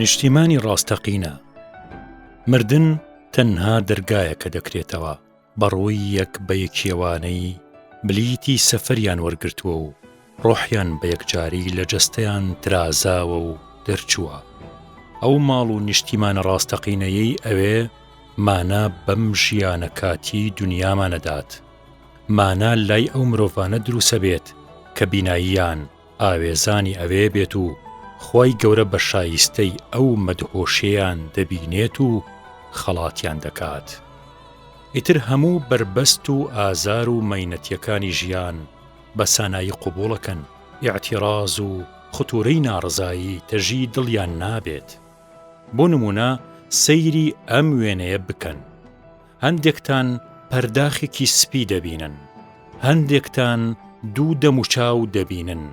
نیشتیمانی ڕاستەقینە مردن تەنها دەرگایەکە دەکرێتەوە بەڕووی یەک بە یەکیەوانەی بلیتی سەفەریان وەرگرتووە و ڕۆحیان بە یەکجاری لە جەستەیان ترازاوە و دەرچووە. ئەو ماڵ و نیشتیمانە ڕاستەقینەیەی ئەوێ مانا بەم ژیانە کاتیەی دونیامان ئەدات. مانا لای ئەو مرۆڤانە دروسەبێت کە بیناییان ئاوێزانی ئەوێ بێت و خوای گەورە بە شایستەی ئەو مەدهۆشیەیان دەبینێت و خەڵاتیان دەکات. ئیتر هەموو بەربەست و ئازار و مەینەتیەکانی ژیان بە سانایی قبوڵەکەن، ئیعتیڕاز و ختورەی ناڕەزایی تەژی دڵیان نابێت. بۆ نمونە سەیری ئەم وێنەیە بکەن. هەندێکتان پەرداخێکی سپی دەبینن، هەندێکتان دوو دەموچاو دەبینن،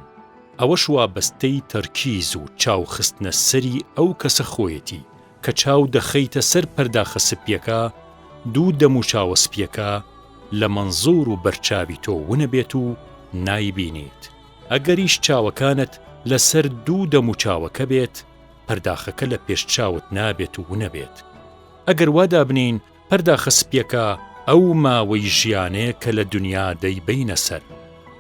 ئەوەش وابەستەی تەرکیز و چاو خستنە سەری ئەو کەسە خۆیەتی کە چاو دەخەیتە سەر پەرداخە سپیەکە، دوو دەموچاوە سپیەکە لە مەنزوور و بەرچاوی تۆ ونەبێت و نایبینیت، ئەگەریش چاوەکانت لەسەر دوو دەموچاوەکە بێت، پەرداخەکە لە پێش چاوت نابێت و ونەبێت. ئەگەر وا دابنێین پەرداخە سپیەکە ئەو ماوەی ژیانەیە کە لە دونیا دەیبەینە سەر،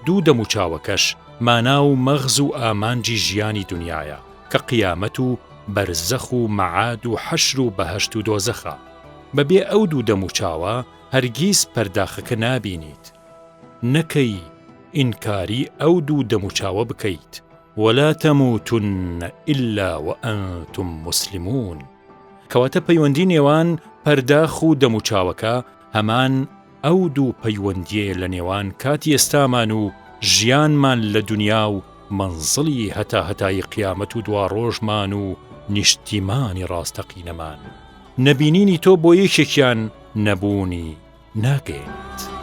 دوو دەموچاوەکەش مانا و مەغز و ئامانجی ژیانی دونیایە کە قیامەت و بەرزەخ و مەعاد و حەشر و بەهەشت و دۆزەخە. بەبێ ئەو دوو دەموچاوە هەرگیز پەرداخەکە نابینیت. نەکەی ئینکاری ئەو دوو دەموچاوە بکەیت، ولا تموتن الا وانتم مسلمون. کەواتە پەیوەندی نێوان پەرداخ و دەموچاوەکە هەمان ئەو دوو پەیوەندیەیە لە نێوان کاتی ئێستامان و ژیانمان لە دونیا و مەنزڵی هەتاهەتایی قیامەت و دواڕۆژمان و نیشتیمانی ڕاستەقینەمان. نەبینینی تۆ بۆ یەکێکیان نەبوونی ناگەیەنێت.